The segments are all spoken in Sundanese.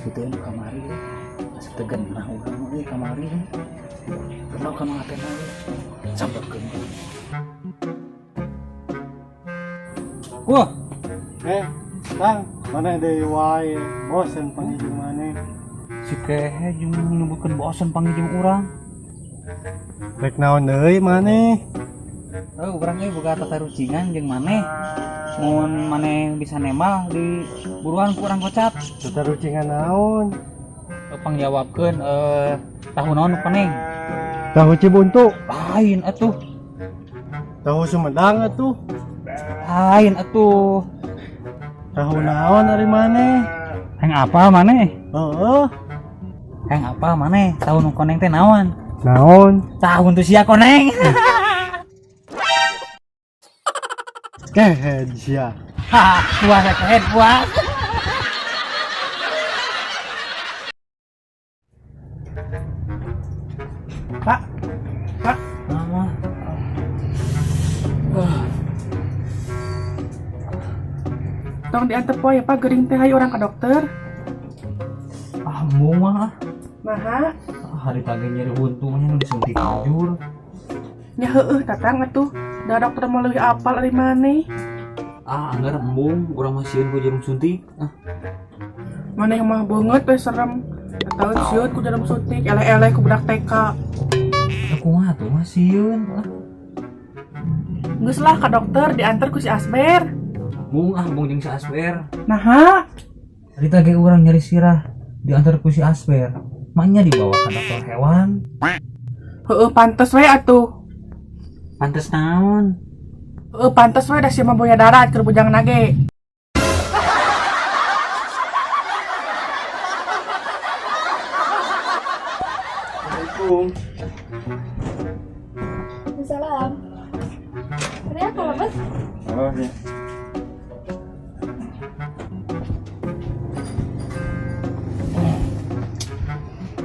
Kitu nu kamari euy. Asa teu genah urang mah euy kamari euy. Kenal ka Mang Atena euy. Sampeurkeun. Wah, Eh, Kang, maneh deui wae, bosen panggih jeung maneh. Si kehe jeung nyebutkeun bosen panggih jeung urang. Rek naon deui maneh? Oh, urang euy boga tatarucingan jeung maneh. Mun maneh bisa nemal di buruan ku urang kocap. Tatarucingan naon? Pangjawabkeun tahu naon nu koneng? Tahu Cibuntu, Lain atuh. Tahu Sumedang atuh. Lain atuh. Tahu naon ari maneh? Hayang apa maneh? Heeh. Hayang apa maneh? Tahu nu koneng teh naon? Naon? Tahu untuk sia koneng. Kehed sia. Haha, puas kehed puas. Pak, Pak, Mama. Tong diantep poe ya Pak, gering teh hayu urang ka dokter. Ah, embung mah. Naha? Ah, hari tadi nyeri untungnya nu disuntik jujur. Nya heueuh tatang atuh. Da dokter mah leuwih apal ari maneh. Ah, anggar embung, urang mah sieun ku jarum suntik. Ah, Maneh mah beungeut we serem. Ataun sieun ku jarum suntik, eleh-eleh ku budak TK. Kumaha tuh mah sieun. Ah, Geus lah ka dokter diantar ku si Asber. Bung ah, bung jeung si Asber. Naha? Hari tadi urang nyari sirah diantar ku si Asber. Maknya dibawa ke dokter hewan. Heueuh pantes we atuh. Pantes naon? Heueuh pantes we da sia mah boya darat keur bujang nage. Assalamualaikum. Salam. Kenapa, Mas? Oh, ya.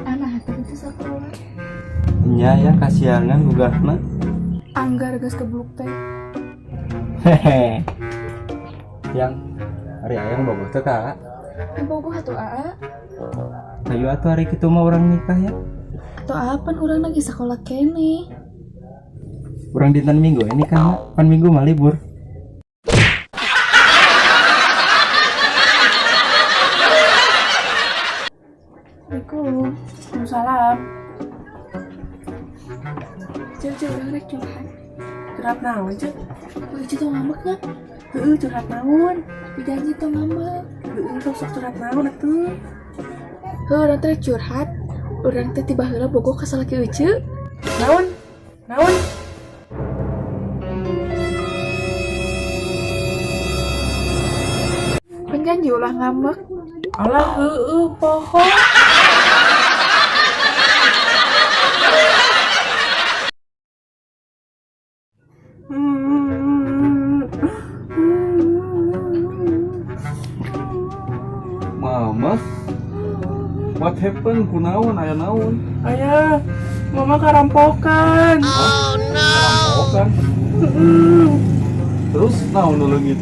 Anak hati itu sekolah. Nya ya kasihangan gugahna. Anggar geus kebluk teh. Hehe. Yang hari ayang bogoh teh Kak. Bogoh atuh aa. Hayu atuh hari kitu mah urang nikah ya. Atau apan urang lagi sekolah kene. Urang dinten Minggu ini kan pan Minggu mah libur. Assalamualaikum. Waalaikumsalam. Ceu urang rek curhat. Curhat naon ceu? Wah, Ceu tong ngambek nya. Heueuh curhat naon? Tapi janji tong ngambek. Heueuh sok sok curhat naon atuh. Heuh urang teh rek curhat. Urang teh tiba heula bogoh ka salaki Ece. Naon? Naon? Pan janji ulah ngambek. Alah heueuh poho. Mama, what happened? Kunaon? Aya naon? Ayah, mama karampokan. Karampokan. Terus naon nu leungit?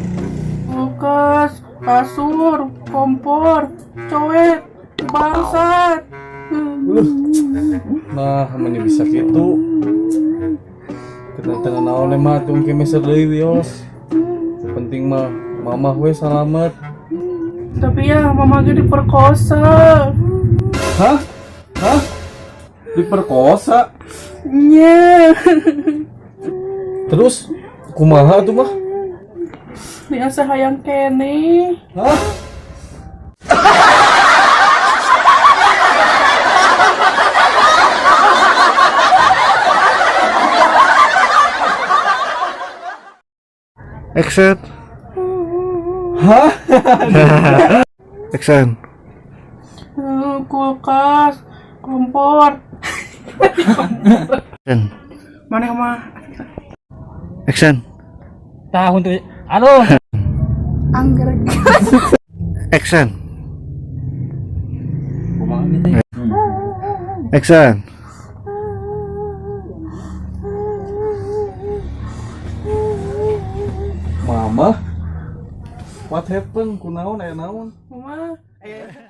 Kulkas, kasur, kompor, cowek, bangsat. Nah, meni bisa kitu. Kita tengah naon mah atuh engke meser deui wios. Penting mah mamah we salamet. Tapi ya mama ge diperkosa. Hah? Hah? Diperkosa? Nya. Terus kumaha atuh mah? Biasa hayang kene. Hah? Action. Hah? Action. Kulkas, kompor. Action. Mana mah? Action. Tahu tuh. Aduh. Anggar Action. Kumaha teh? Action. Mama, what happened? Kunaon aya naon? Mama, ayah.